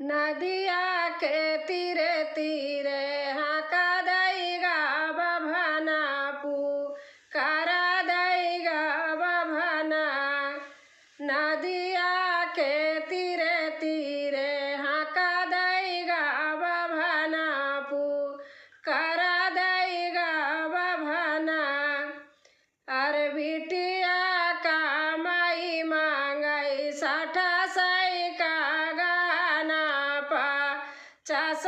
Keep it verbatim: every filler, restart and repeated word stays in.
नदिया के तीरे तीरे हाँका दइगा बभना, पुकारा दइगा बभना। नदिया के तीरे तीरे हाँका दइगा बभना, पुकारा दइगा बभना। अरे बिटिया का माई मांगई साठा सई का गहना, पचास